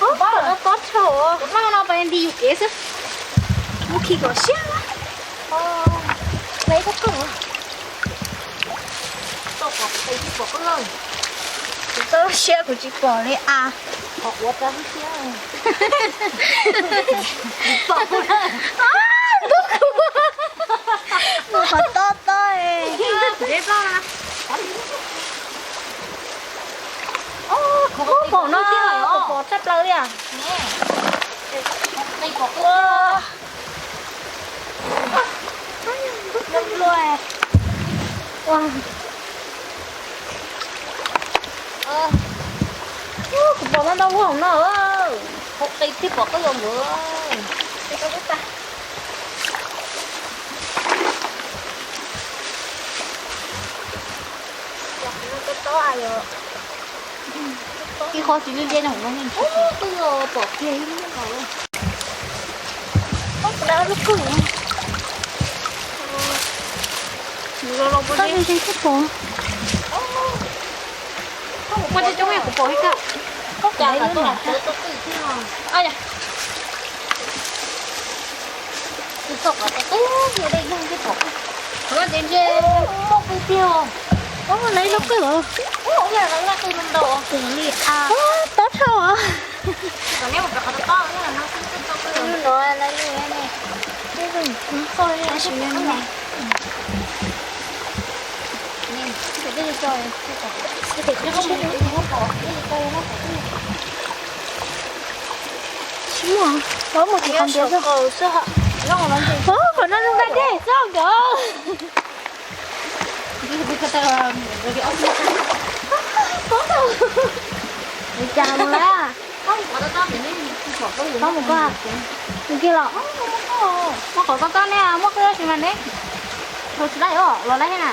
Tob tob dhau. Kuv maj no pas nti yus kev xwb. Mus khi kom siab na. Kuv txoj siab kuv tsis pom li a. Ntub kuv, mus qhov tob tob. Kuv pom no, kuv pom tshaj plaws li as. Kuv pom ntau ntau lub hauv no. Ib qho tsis liab liab no kuv muab nej ntsib. Pom kiag ib lub no. Lub kawg. Los los pom. Kuv pom coob coob, kuv pom ib kawg. Tus txoj qab tau tub yu dej yeeg twb pom. Qhov no ces ntshe muaj pw tiag os. Lawv ib lub kawg. Ua yog lawv laj qw ntau. Tob dhau os. Kom neb mus pem qhov tob tob no, no lub no lawv lub ne. Tab sis ne. Tsis muaj, pab mus tim qhov ntawd xwb. Qhov no zoo nkauj dej xwb nkawd. Ua cas mus lawm? Pab mus koj, mus kiag los. Muaj qhov tob tob ne, muaj qhov tsis mas ne. Thaum tsis laij os, los laij na.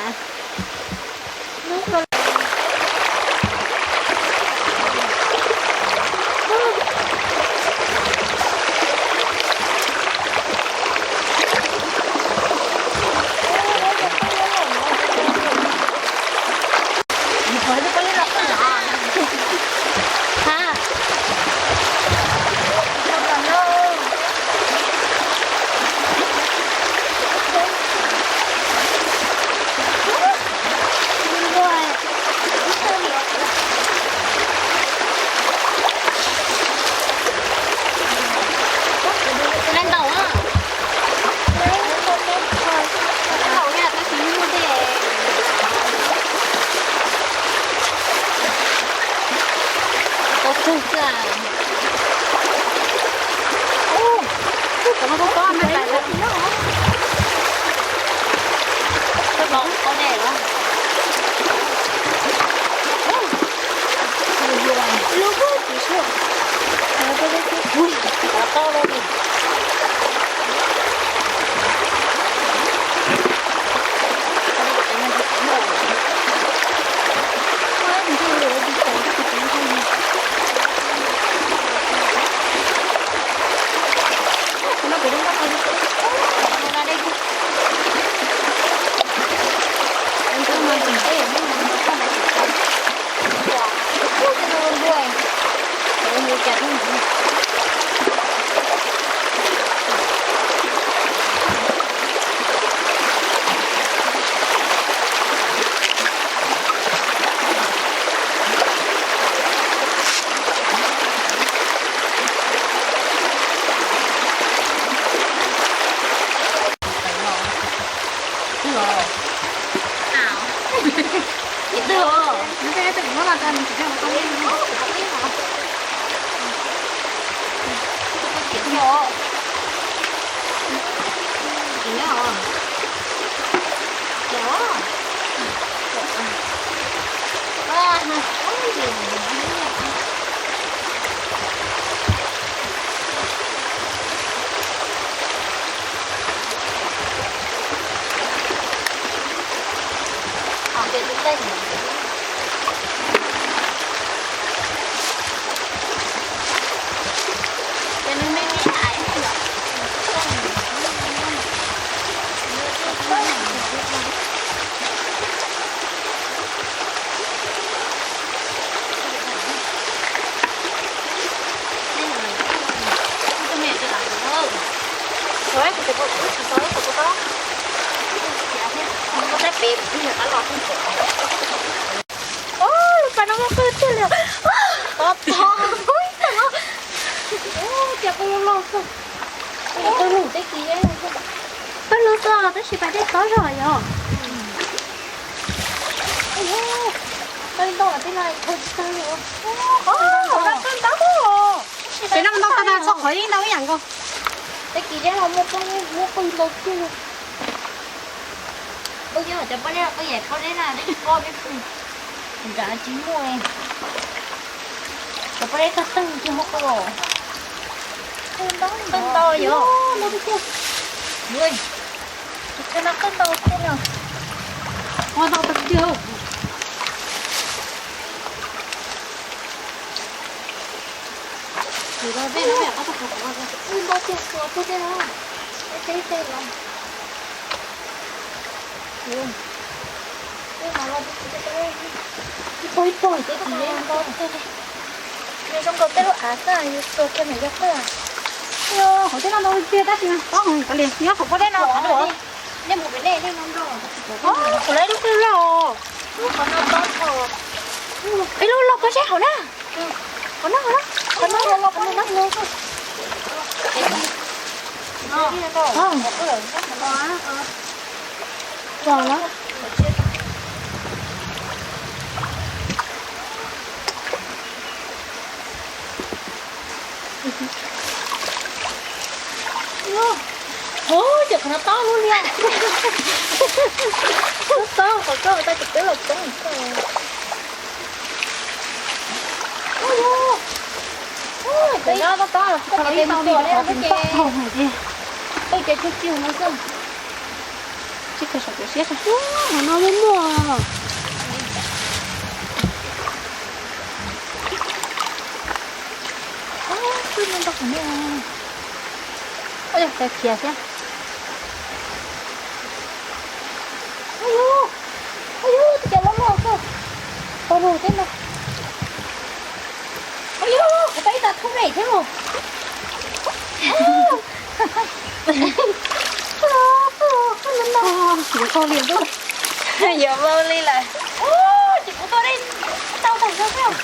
Lub pas no muaj qwj tiag li. Pov pov, cas qwj loj loj xwb. Qwj lug teb kis, qwj lug xwb tab sis pas dej tob zog yog. Qwj ntau teb no thau tsis tau li. Qwj ntau, pem no ntau tag tag txog qhov yeej ntau ib yam nkaus. Teb kis deb no muaj qwj ntau tiag li. Ua yog cov poj dej, poj yam khaub dej na, dej koj dej pw, nrad tsis muaj. Cov poj dej tag teeg tsis muaj qwj os. Qwj ntau yog. Tus thawj no qwj ntau tiag no. Ua ntau tiag. Ntau tiag, tua tiag tiag no. Teb teb los. Ib pob ib pob teb kis ntau tiag li. Zoo nkaus tej lub av xwb, yus xuas kiag mas yog qwj. Yog hauv tej no ntau tiag tab sis tob heev kawg li, nyob hauv pob dej no. Nej mus pem nej, nej no nrog. Kuv lawv ib lub qwj loj. Ib lub loj koj saib hauv na. Qhov no, qhov no, qhov no. Ua, cov qhov no tob lub liaj. Tob, qhov koj tau cov peb los coob koj. Ua, cov no tob tob, qhov no ib tau li cov qhov tob hau hais tias. Ua, cov cug cug no xwb. Tsis kawg saum cov siab saib. Ua, qhov no muaj muaj. Ua, twb muaj ntau qhov no. Ua, cov khiav thiab. Ua, ua, ua, cov loj loj xwb. Tau lus thiab no. Ua, ua, ua, tau ib tag thoob vej thiab los. Yuav tau li lawm. Yuav vau li lawm. Ces kuv tuaj dej tau tag zog xwb.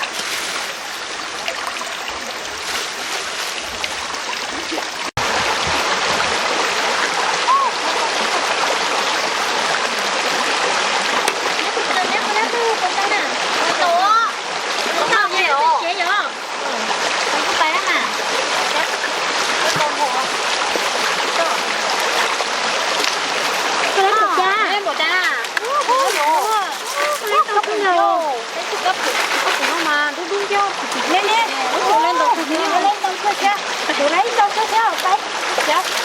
Ob tug no mas dub dub nciab. Ne ne, tus lawv ntau kawg thiab, tus lawv ib co xwb thiab, tus lawv ib co xwb thiab, tus lawv ib co xwb thiab.